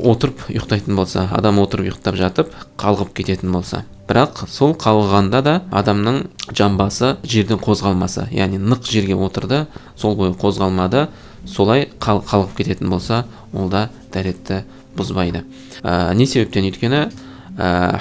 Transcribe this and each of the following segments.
Отырып ұйықтайтын болса, адам отырып ұйықтап жатып қалғып кететін болса, бірақ сол қалғығанда да адамның жамбасы жерден қозғалмаса, яғни нық жерге отырды, сол бойы қозғалмады, солай қалғып кететін болса, ол да дәретті бұзбайды. Не себептен? Өйткені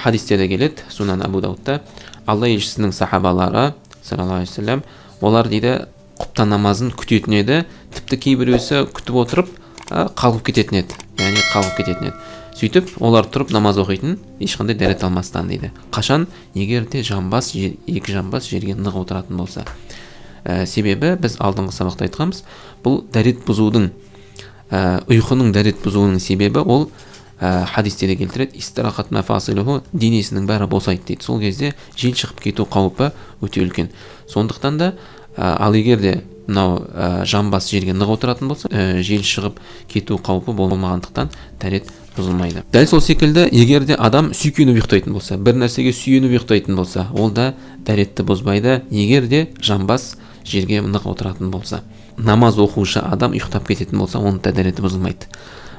хадистерде келеді, Сунан Абу Даудта, Алла елшісінің сахабалары саллаллаху алейхи уассалам, олар дейді құптан намазын күтетін еді, тіпті кейбіреусі күтіп отырып қалғып кететін еді, яғни қалғып кететін еді. Сөйтіп олар тұрып намаз оқитын, ешқандай дәрет алмастан дейді. Қашан? Егер де жамбас жер, екі жамбас жерге нық отыратын болса. Себебі біз алдыңғы сабақта айтқанбыз, бұл дәрет бұзудың, ұйқының дәрет бұзуының себебі ол хадисте де келтіреді, истирахат мафасилуху, денесінің бәрі босайды дейді. Сол кезде жел шығып кету қаупі өте үлкен. Сондықтан да ал егер де мынау жамбас жерге нық отыратын болса, жел шығып кету қаупі болмағандықтан дәрет бұзылмайды. Дәл сол секілді, егер де адам сүйкеніп ұйықтайтын болса, бір нәрсеге сүйеніп ұйықтайтын болса, ол да дәретті бұзбайды, егер де жамбас жерге нық отыратын болса. Намаз оқушы адам ұйықтап кететін болса, оның да дәреті бұзылмайды.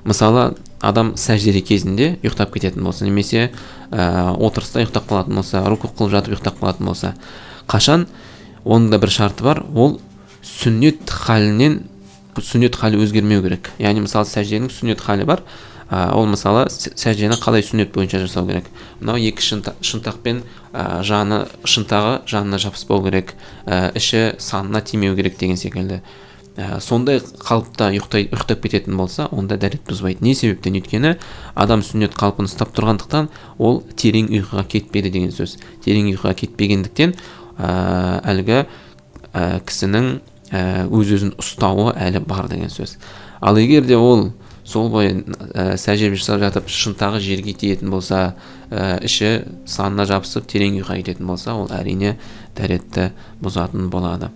Мысалы, адам сәжде кезінде ұйықтап кететін болса, немесе отырыста ұйықтап қалатын болса, рукуқ қылып жатып ұйықтап қалатын болса, қашан? Оның да бір шарты бар, ол сүннет халінен, сүннет халі өзгермеу керек. Яғни мысалы, сәжденің сүннет халі бар, ол мысалы сәждені қалай сүннет бойынша жасау керек? Мынау екі шынтақпен, жаны, шынтағы жанына жабыспау керек, іші санына тимеу керек деген секілді. Сондай қалыпта ұйықтап кететін болса, онда дәрет бұзбайды. Не себептен? Өйткені адам сүннет қалпын ұстап тұрғандықтан, ол терең ұйқыға кетпеді деген сөз. Терең ұйқыға кетпегендіктен, әлгі кісінің өз өзін ұстауы әлі бар деген сөз. Ал егер де ол сол бойы сәжде жасап жатып шынтағы жерге тиетін болса, іші санына жабысып терең ұйқыға кететін болса, ол әрине дәретті бұзатын болады.